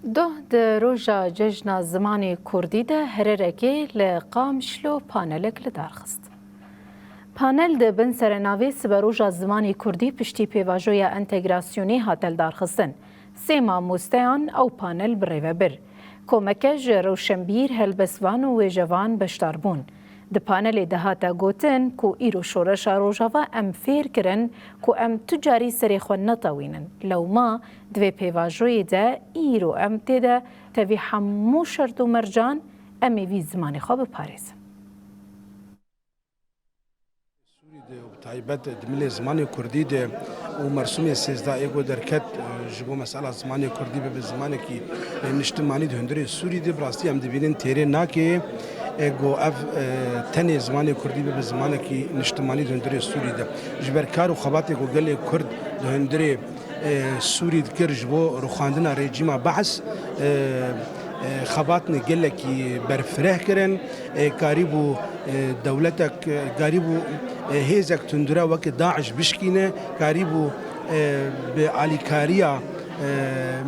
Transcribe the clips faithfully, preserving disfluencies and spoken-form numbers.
Doh di roja cejna zimanê kurdî de Hererekê li Qamişlo panelek li dar xist. Panel di bin serenavê Siberoja Zimanê Kurdî piştî pêvajoya entegrasyonê hate lidarxistin. Sê mamosteyan ew panel birêve bir. Komeke ji rewşenbîr, helbestvan û wêjevan beşdar bûn. Di panelê de hate gotin ku îro şoreşa Rojava em fêr kirin ku em tu carî serê xwe netewînin. Lewma di vê pêvajoyê de îro em tê de tevî hemû şert û mercan em ê vî zimanê xwe biparêzin. Sûrî de û bi taybet di milê zimanê kurdî de û mersûmê sêzdeh ê ku derket, e, ji bo mesela zimanê kurdî bibe zimanekî, e, niştimanî di hundirê Sûrî de, bi rastî em dibînin têrê nake, e, ku ev, e, tenê zimanê kurdî bibe zimanekî niştimanî di hundirê Sûrî de. Ji ber kar û xebatê ku gelê kurd di hundirê, e, Sûrî dikir ji bo rûxandina rejîma Be'es, e, e, xebatine gelekî berfireh kirin. E, karîbû, e, dewletek, e, karîbû, e, hêzek tundure weke DAIŞ bişkîne, karîbû, e, bi alîkariya, e,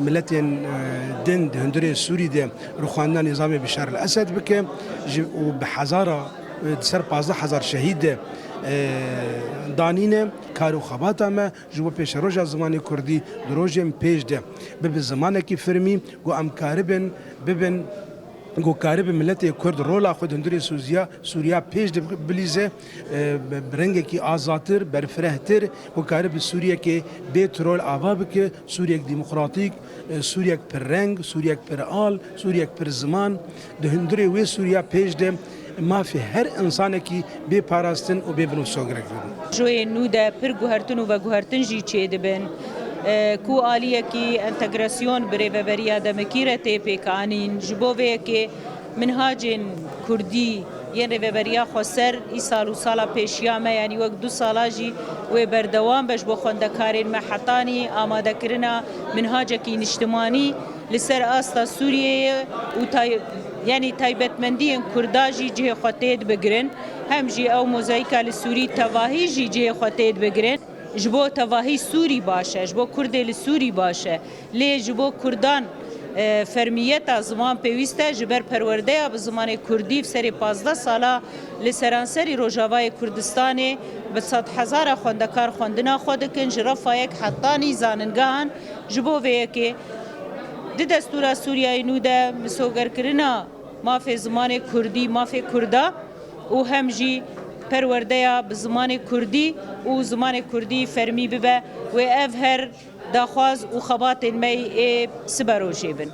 miletên, e, din di hundirê Sûrî de rûxandina nîzamê Bişar el Esed bike ji, û bi hezara, e, di ser pazdeh hezar şehîd de, e, danîne. Kar û xebata me ji bo pêşeroja zimanê kurdî di rojên pêş de bibe zimanekî fermî, ku em karibin bibin, ku karibe miletê kurd rola xwe di hundirê Sûziya-, Sûriya pêş de bilîze, e, bi, bi rengekî azadtir, berfirehtir, ku karibe Sûriyekê bê tirol ava bike, Sûriyek demokratîk, e, Sûriyek pir reng, Sûriyek pir al, Sûriyek pir ziman. Di hundirê wê Sûriya pêş de mafê her insanekî bê parastin û bê binûsogirek bibin. Joyên nû de pir guhertin û veguhertin jî çêdibin, e, ku aliyekî entegrasyon bi rêveberiya demekî re tê pêkanîn. Ji bo vê yekê minhacên kurdî yên rêveberiya xweser îsal û sala pêşiya me, yanî wek du sala jî wê berdewam be ji bo xwendekarên me hetanî amadekirina minhacekî niştimanî li ser asta Sûriyeyê û tay-, yanî taybetmendiyên Kurda jî cihê xwe tê dibigirin. Hem jî ew mozayîka li Sûrî tevahî jî cihê xwe tê dibigirin. Ji bo tevahî Sûrî baş e, ji bo Kurdê li Sûrî baş e. Lê ji bo Kurdan, e, fermiyeta ziman pêwîst e, ji ber perwerdeya bi zimanê Kurdî serê pazdeh sala li seranserî Rojavayê Kurdistanê bi sedhezara xwendekar xwendina xwe dikin, ji refayek hetanî zaningehan. Ji bo vê yekê di destûra Sûriyeyê nû de misogerkirina mafê zimanê Kurdî, mafê Kurda û hem jî perwerdeya bi zimanê Kurdî û zimanê Kurdî fermî bibe, wê ev her daxwaz û xebatên me ê siberojê bin.